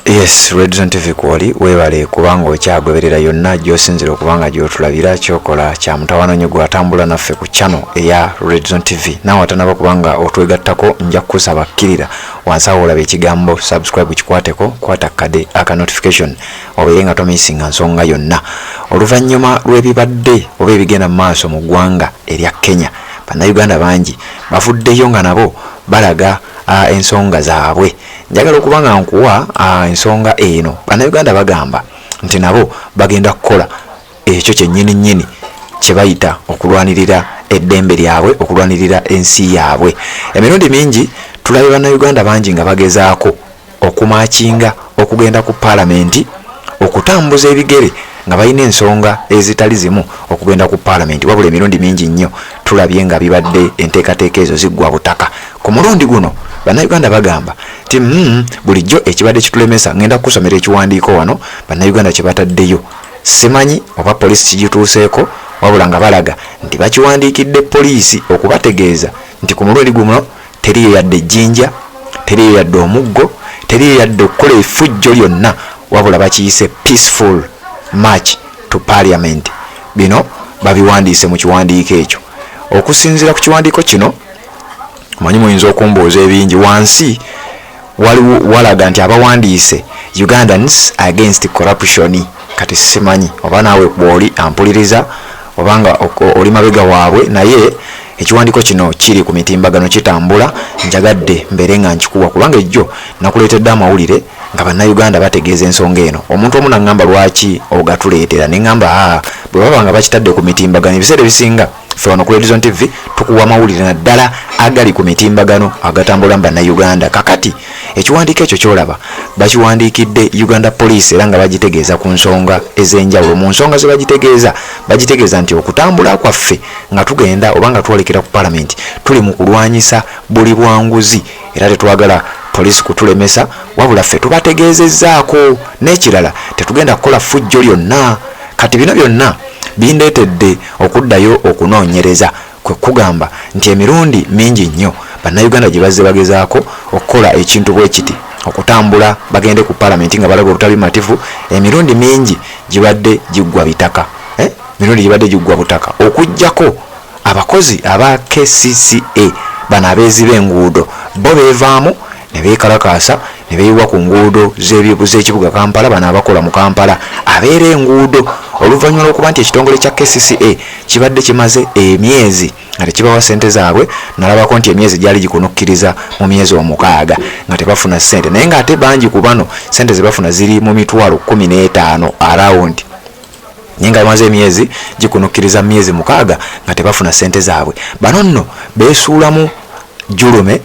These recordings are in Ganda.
Yes, Redzone TV kwoli, weebale kubanga okyagoberera yonna gy'osinzira okubanga gy'otulabira. Kyokola kya mutawaana nnyo gw'atambula naffe ku channel eya Redzone TV. Naawe atanaba kubanga otwegattako, nja kukusaba kkirira wansi awo olaba ekigambo "subscribe", kikwateko, kwata kade aka notification obeere nga tomisinga nsonga yonna. Oluvannyuma lw'ebibadde oba ebigenda mu maaso mu ggwanga erya Kenya, Bannayuganda bangi bavuddeyo nga nabo balaga ensonga zaabwe. Njagala okuba nga nkuwa ensonga eno. Bannayuganda bagamba nti nabo bagenda kukola ekyo kyennyini nnyini kye bayita okulwanirira eddembe lyabwe, okulwanirira ensi yaabwe. Emirundi mingi tulabye Bannayuganda bangi nga bagezaako okumakinga okugenda ku paalamenti, okutambuza ebigere nga balina ensonga ezitali zimu okugenda ku paalamenti, wabula emirundi mingi nnyo tulabye nga bibadde enteekateeka ezo ziggwa butaka. Ku mulundi guno Bannayuganda bagamba nti bulijjo ekibadde kitulemesa. Ngenda kukusomera ekiwandiiko wano Bannayuganda kye bataddeyo. Simanyi oba poliisi kigituuseeko, wabula nga balaga nti bakiwandiikidde poliisi okubategeeza nti ku mulundi guno teriyo yadde ejjinja, teriyo yadde omuggo, teriyo yadde okukola effujjo lyonna, wabula bakiyise "peaceful march to parliament". Bino babiwandiise mu kiwandiiko ekyo. Okusinziira ku kiwandiiko kino, manyi muyinza okumbuuza ebingi, wansi waliwo walaga nti abawandiise Ugandans Against Corruption. Kati simanyi oba naawe bw'oli ampuliriza obanga oli mabega waabwe, naye ekiwandiiko kino kiri ku mitimbagano kitambula. Njagadde mbeere nga nkikuwa kubanga ejjo nakuleetedde amawulire nga Bannayuganda bategeeza ensonga eno. Omuntu omu naŋŋamba, "Lwaki ogatuleetera?" Ne ŋŋamba, "Aa, bwe baba nga bakitadde ku mitimbagano, ebiseera ebisinga ffe wano ku Redzone TV tukuwa amawulire naddala agali ku mitimbagano agatambula mu Bannayuganda." Kakati ekiwandiiko ekyo kyolaba bakiwandiikidde Uganda Police era nga bagitegeeza ku nsonga ez'enjawulo. Mu nsonga ze bagitegeeza, bagitegeeza nti okutambula kwaffe nga tugenda oba nga twolekera ku palamenti, tuli mu kulwanyisa buli bwanguzi era tetwagala poliisi kutulemesa, wabula ffe tubategeezezzaako. N'ekirala, tetugenda kukola ffujjo lyonna. Kati bino byonna bindeetedde okuddayo okunoonyereza, kwe kugamba nti emirundi mingi nnyo Bannayuganda gye bazze bagezaako okukola ekintu bwe kiti, okutambula bagende ku palamenti nga balaga obutali mativu, emirundi mingi gibadde giggwa bitaka, eh? Mirundi gibadde giggwa butaka, okuggyako abakozi aba KCCA bano abeezi b'enguudo. Bo beevaamu ne beekalakaasa ne beeyiwa ku nguudo z'ekibuga Kampala. Bano abakola mu Kampala abeera enguudo, oluvannyuma lw'okuba nti ekitongole kya KCCA kibadde kimaze emyezi nga tekibawa ssente zaabwe. Nalabako nti emyezi gyali gikunukkiriza mu myezi 6 nga tebafuna ssente, naye ng'ate bangi ku bano ssente ze bafuna ziri mu mitwalo 15 around, naye nga bamaze emyezi gikunukkiriza mu myezi 6 nga tebafuna ssente zaabwe. Bano nno beesuulamu julume,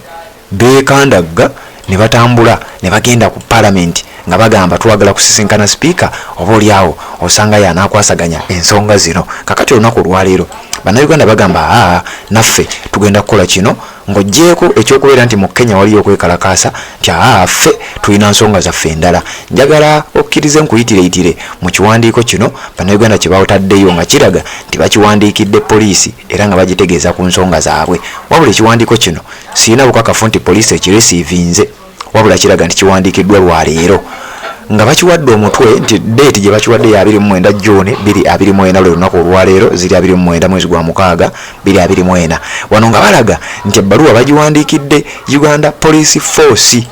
beekandagga ne batambula ne bagenda ku palamenti nga bagamba, "Twagala kusisinkana sipiika, oba oliawo osanga yanaakwasaganya ensonga zino." Kakati olunaku olwaleero Bannayuganda bagamba, "Aa, naffe tugenda kukola kino." Ng'oggyeeko ekyokubeera nti mu Kenya waliyo okwekalakaasa, nti aa, ffe tulina nsonga zaffe endala. Njagala okkirize nkuyitireitire mu kiwandiiko kino Bannayuganda kye bawotaddeyo nga kiraga nti bakiwandiikidde poliisi era nga bagitegeeza ku nsonga zaabwe. Wabula ekiwandiiko kino sirina bukakafu nti poliisi ekiresiivinze, wabula kiraga nti kiwandiikiddwa lwaleero nga bakiwadde omutwe nti date gye bakiwadde ya 29 June 2024, lwe lunaku olwaleero ziri 29 mwezi gwa mukaaga 2024. Wano nga balaga nti ebbaluwa bagiwandiikidde Uganda Police Force,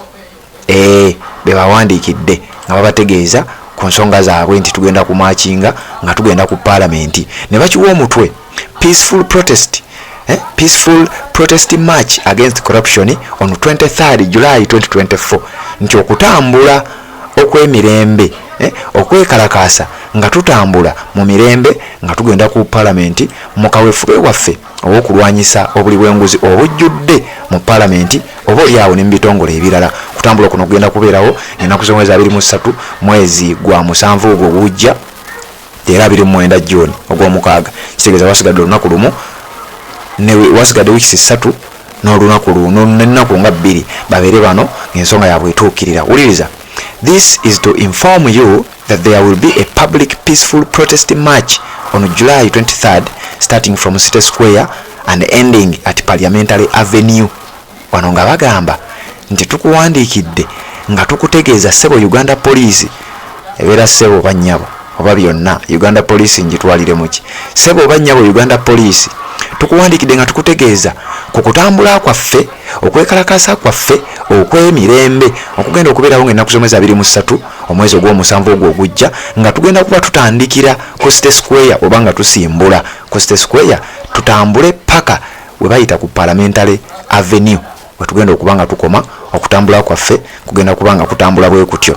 ee, be bawandiikidde nga babategeeza ku nsonga zaabwe nti tugenda kumakinga nga tugenda ku paalamenti, ne bakiwa omutwe "Peaceful protest", "Peaceful protest march against corruption on 23 July 2024", nti okutambula okw'emirembe, okwekalakaasa nga tutambula mu mirembe nga tugenda ku palamenti mu kaweefube waffe ow'okulwanyisa obuli bw'enguzi obujjudde mu palamenti oba oliawo ne mu bitongole ebirala. Kutambula kuno kugenda kubeerawo ennaku z'omwezi 23 mwezi gwa musanvu ogwo ogujja, era 29 June ogwomukaaga. Kitegeeza wasigadde olunaku lumu ne wasigadde wiikisi 3 n'olunaku luno n'ennaku nga 2 babeere bano ng'ensonga yaabwe etuukirira. Wuliriza: "This is to inform you that there will be a public peaceful protest march on July 23rd, starting from City Square and ending at Parliamentary Avenue." Wano nga bagamba nti tukuwandiikidde Nga tukutegeeza ssebo Uganda Police, ebeera ssebo oba nnyabo oba byonna, Uganda Police ngitwalire muki? Ssebo oba nnyabo Uganda Police, tukuwandiikidde nga tukutegeeza ku kutambula kwaffe, okwekalakaasa kwaffe okw'emirembe okugenda okubeerawo ng'ennaku z'omwezi 23 omwezi ogw'omusanvu ogwo ogujja, nga tugenda kuba tutandikira ku City Square oba nga tusimbula ku City Square, tutambule paka we bayita ku Parliamentary Avenue wetugenda okuba nga tukoma. Okutambula kwaffe kugenda kuba nga kutambula bwe kutyo.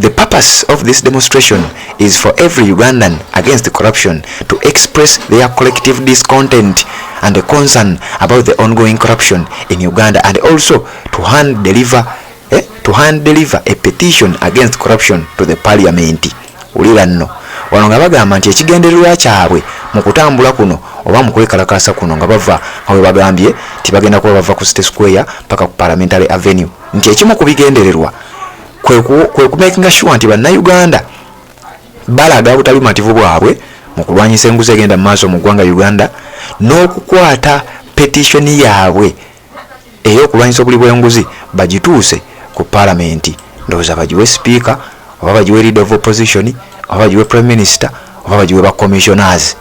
The purpose of this demonstration is for every Ugandan against corruption to express their collective discontent and concern about the ongoing corruption in Uganda and also to hand deliver a petition against corruption to the parliament. Wulira nno wano nga bagamba nti ekigendererwa kyabwe mu kutambula kuno oba mu kwekalakaasa kuno, nga bava nga bwe bagambye nti bagenda kuba bava ku City Square paka ku Parliamentary Avenue, nti ekimu ku bigendererwa kwe kumakinga sure nti Bannayuganda balaga butali bumativu bwabwe mu kulwanyisa enguzi egenda mu maaso mu ggwanga Uganda, n'okukwata petition yaabwe ey'okulwanyisa obuli bw'enguzi bagituuse ku Paalamenti. Ndowooza bagiwe sipiika oba bagiwe leader of opposition oba bagiwe prime minister oba bagiwe ba commissioners.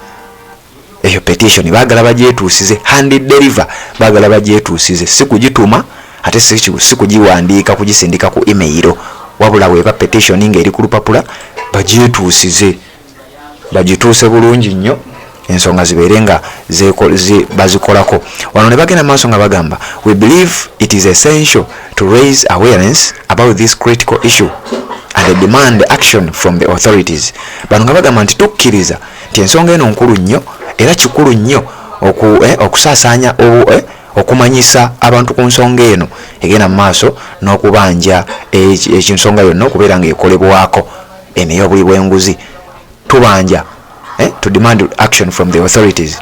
Eyo petition baagala bagyetuusize, hand deliver, baagala bagyetuusize, si kugituma ate si kugiwandiika kugisindika ku email, wabula bweba petition ng'eri ku lupapula bagyetuusize, bagituuse bulungi nnyo, ensonga zibeere nga bazikolako. Wano ne bagenda maaso nga bagamba, "We believe it is essential to raise awareness about this critical issue and demand action from the authorities." Bano nga bagamba nti tukkiriza nti ensonga eno nkulu nnyo era kikulu nnyo okusaasaanya okumanyisa abantu ku nsonga eno egenda mu maaso n'okubanja ekinsonga yonna okubeera ng'ekolebwako eno ey'obuli bw'enguzi. Tubanja, to demand action from the authorities,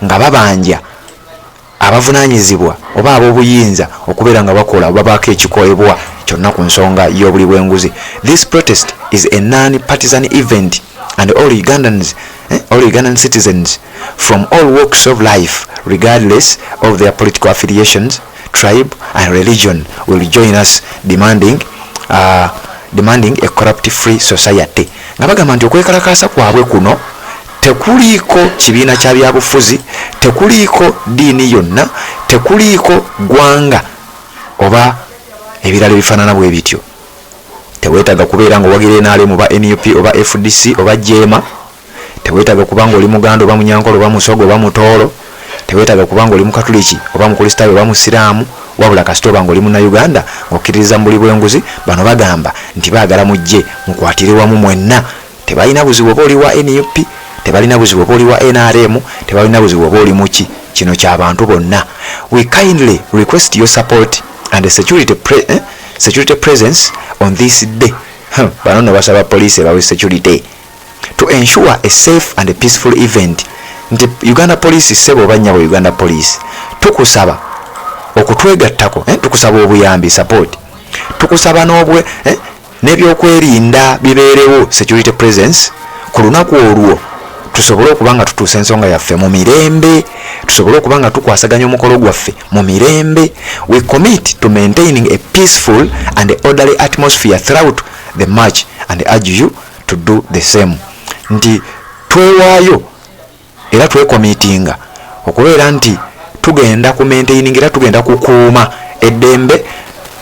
nga babanja abavunanyizibwa oba ab'obuyinza okubeera nga bakola oba baako ekikolebwa kyonna ku nsonga y'obuli bw'enguzi. "This protest is a non-partisan event and all Ugandan citizens from all walks of life, regardless of their political affiliations, tribe and religion, will join us demanding a corrupt free society." Nga bagamba nti okwekalakaasa kwabwe kuno tekuliiko kibiina kya byabufuzi, tekuliiko ddiini yonna, tekuliiko ggwanga oba ebirala ebifaanana bwe bityo. Teweetaaga kubeera nga owagira NRM oba NUP oba FDC oba JEEMA. Teweetaaga kuba nga oli Muganda oba Munyankole oba Musoga oba Mutoolo. Teweetaaga kuba nga oli Mukatuliki oba Mukristaayo oba Musiraamu, wabula kasita oba nga oli Munnayuganda ng'okkiririza mu buli bw'enguzi, bano bagamba nti baagala mujje mukwatire wamu mwenna. Tebalina buzibu oba oli wa NUP, tebalina buzibu oba oli wa NRM, tebalina buzibu oba oli muki. Kino kyabantu bonna. "We kindly request your support and security presence on this day." Bano nno basaba poliisi ebawe security "to ensure a safe and a peaceful event." Nti Uganda Police, ssebo oba nnyabo Uganda Police, tukusaba okutwegattako, tukusaba obuyambi, support, tukusaba n'obwe n'ebyokwerinda bibeerewo, security presence, ku lunaku olwo tusobole okuba nga tutuusa ensonga yaffe mu mirembe, tusobole okuba nga tukwasaganya omukolo gwaffe mu mirembe. "We commit to maintaining a peaceful and orderly atmosphere throughout the march and urge you to do the same." Nti twewaayo era twecommittinga okubeera nti tugenda ku maintaining era tugenda kukuuma eddembe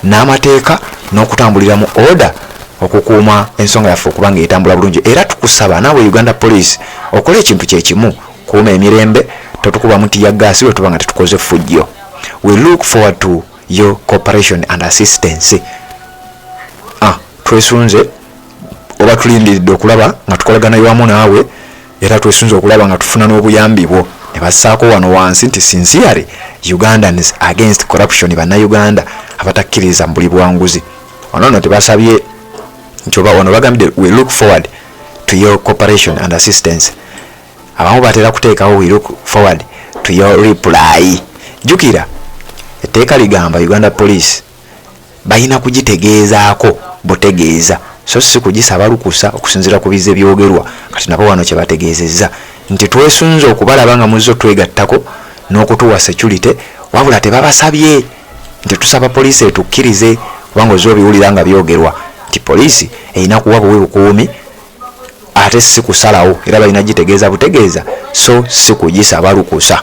n'amateeka n'okutambulira mu order, okukuuma ensonga yaffe okuba nga etambula bulungi. Era tukusaba naawe Uganda Police okole ekintu kyekimu, kuuma emirembe, totukubamu tear gas bwe tuba nga tetukoze effujjo. "We look forward to your cooperation and assistance." Twesunze oba tulindiridde okulaba nga tukolagana wamu naawe, era twesunze okulaba nga tufuna n'obuyambi bwo. Ne bassaako wano wansi nti "Sincerely, Ugandans Against Corruption", Bannayuganda abatakkiriza mu buli bwanguzi. Wano nno tebasabye nti oba wano bagambye "We look forward to your cooperation and assistance". Abamu batera kuteekawo "We look forward to your reply". Jjukira etteeka ligamba Uganda Police balina kugitegeezaako butegeeza, so si kugisaba lukusa, okusinziira ku bize byogerwa. Kati nabo wano kyebategeezezza nti twesunze okubalaba nga muzzo twegattako n'okutuwa security, wabula tebabasabye nti tusaba poliisi etukkirize Kubanga ozze obiwulira nga byogerwa nti poliisi erina kuwa buwi bukuumi ate si kusalawo, era balina gitegeeza butegeeza so si kugisaba lukusa.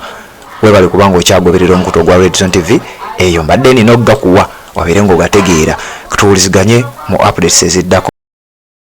Webale kubanga okyagoberera omukutu ogwa Redzone TV. Eyo mbadde nina okugakuwa obeere ng'ogategeera. Tuwuliziganye mu updates eziddako.